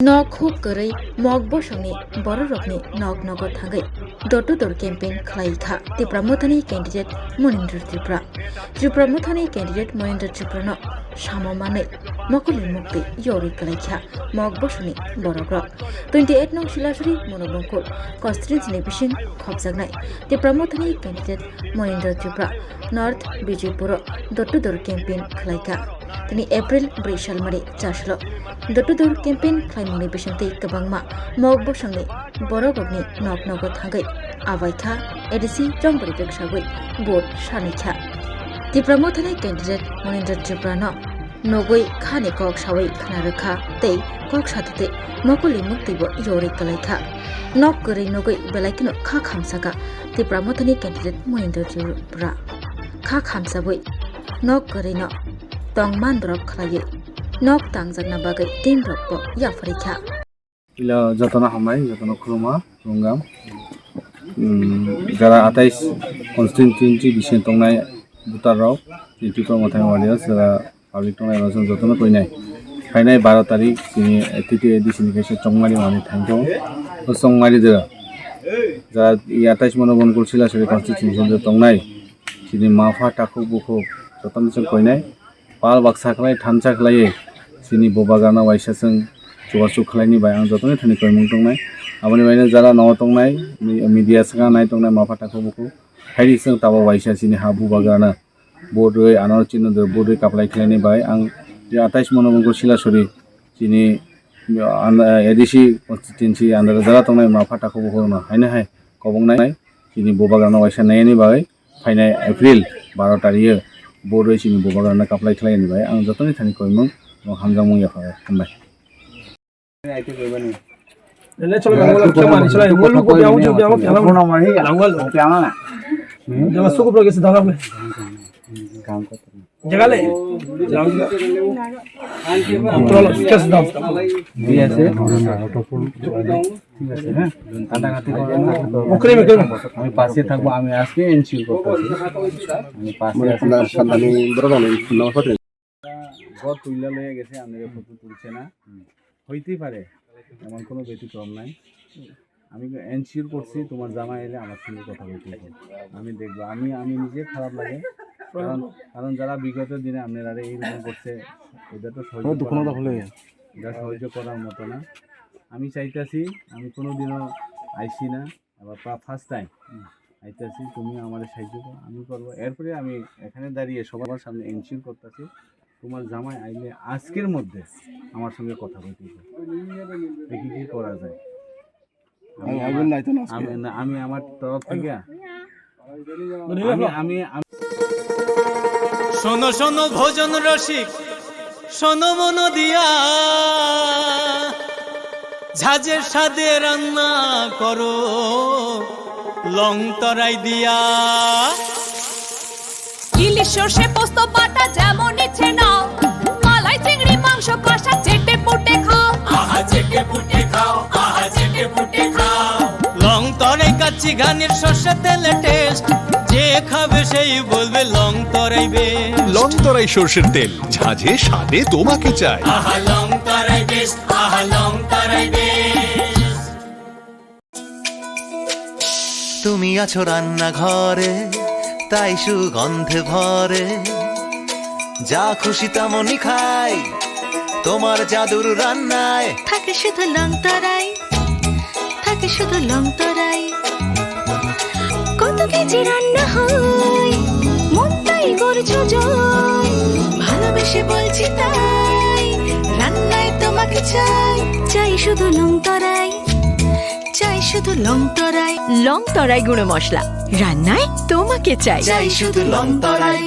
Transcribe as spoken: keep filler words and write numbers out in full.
Nok huk kwrwi mok bosongni bororokni nok nogo thangwi door to door campaign khlai kha Tipra Mothani candidate Monindra Tripura. Tripura Mothani candidate Monindra Tripurano samo manwi mokolni muktwi yorwi kwlai kha mok bosongni borokrok. Twenty eight nong Silasuri Monobongkul constituency ni bising khopjaknai Tipra Mothani candidate Monindra Tripura North Bijaypuro door to door campaign khlai kha. Tini April brwi salmari chaslo door to door campaign khlaimungni bisingtwi kwbangma mok bosongni borokrokni nok nogo thangwi abai kha A D C chongbari rwksagwi vote sanai kha. Tipra Mothani candidate Monindra Tripurano nugwi khani kok sawi khna rwkha tei kok satutwi mokolni muktwibo yorwi kwlai kha. Nok kwrwi nugwi belai kheno kha khamsakha Tipra Mothani candidate Monindra Tripura. Kha khamsabwi nok kwrwino tong mandrop khlaiwi nok tangjakna bagwi teamrokbo yapharwi kha. Ila jotono hambai, jotono khuluma, khulumgam. Hmm, jara atais constituency bising tongnai voter rok, Tipra Mothani audience, jara public tongnai rok jotono koinai. Phainai baro tarik chini A T T A D C ni kaisa chongmari mani thangkho. O chongmari jora. Jara atais Monobongkul Silasuri constituency tongnai. Chini mapha takhuk bukhuk jotono chwng koinai. Pal baksa khlai thansa khlaiwi chini bubagrano waisa chwng chubachu khlaini bai ang jotoni thani koimung tongnai. Aboni baino jara nogo tongnai, mi-, media saka nai tongnai mapha takhuk bukhuk. Hairi chwng tabok waisa chini ha bubagrano vote rwui ano chini vote rwui kaplai khlaini bai ang atais Monobongkul Silasuri chini, an-, A D C constituency under jara tongnai mapha takhuk bukhukno haino hai kobongnai chini bubagrano waisa naini bai. Phainai April baro tario bo rwi chini bubagrano kaplai khlaini bai ang jotoni thani koimung hamjakmung yapha hambai. ঠিক আছে, হ্যাঁ? কাটাকাটি করার না। ওখানে, ওখানে। আমি পাশে থাকবো, আমি আজকে এনশিওর করতেছি। আমি পাশে আছি। ঘর তুইলা লইয়া গেছে, আপনারা ফটো তুলছে না। হইতেই পারে, এমন কোনো ব্যতিক্রম নাই। আমি এনশিওর করছি তোমার জামাই এলে আমার সঙ্গে কথা বলতে হবে। আমি দেখবো, আমি, আমি নিজে খারাপ লাগে। কারণ, কারণ যারা বিগত দিনে আপনারা এইরকম করছে, এটা তো সহ্য করার মতো না। এটা সহ্য করার মতো না। আমি চাইতাছি, আমি কোনোদিনও আইছি না, আবার ফা-, ফার্স্ট টাইম আইতাছি, তুমি আমারে সাহায্য করো, আমি করবো। এরপরে আমি এখানে দাঁড়িয়ে সবার সামনে এনশিওর করতেছি, তোমার জামাই আইলে আজকের মধ্যে আমার সঙ্গে কথা বলতে হবে। দেখি কি করা যায়। আমি, আমি, আমি না, আমি আমার তরফ থেকে আমি, আমি, আমি শোনো, শোনো, ভোজন রসিক, শোনো মন দিয়া, ঝাঁঝের স্বাদে রান্না করো লং তরাই দিয়া। ইলিশ সর্ষে পোস্ত বাটা যেমন ইচ্ছে নাও, মালাই চিংড়ি মাংস কষা চেটে পুটে খাও। আহা চেটে পুটে খাও, আহা চেটে পুটে খাও। লং তরাই কাচ্চি ঘানির সর্ষে তেলে টেস্ট, যে খাবে সেই বলবে লং তরাই বেশ। লং তরাই সর্ষের তেল, ঝাঁঝে স্বাদে তোমাকে চাই। আহা লং তরাই বেশ, আহা লং তরাই বেশ। তুমি আছো রান্নাঘরে, তাই সুগন্ধে ভরে। যা খুশি তেমনই খাই, তোমার জাদুর রান্নায়। থাকে শুধু লং তরাই, থাকে শুধু লং তরাই। কত কেজি রান্না হয়, মনটাই করছো জয়। ভালোবেসে বলছি তাই, রান্নায় তোমাকে চাই, চাই শুধু লং তরাই। চাই শুধু লং তরাই। লং তরাই গুঁড়ো মশলা, রান্নায় তোমাকে চাই। চাই শুধু লং তরাই।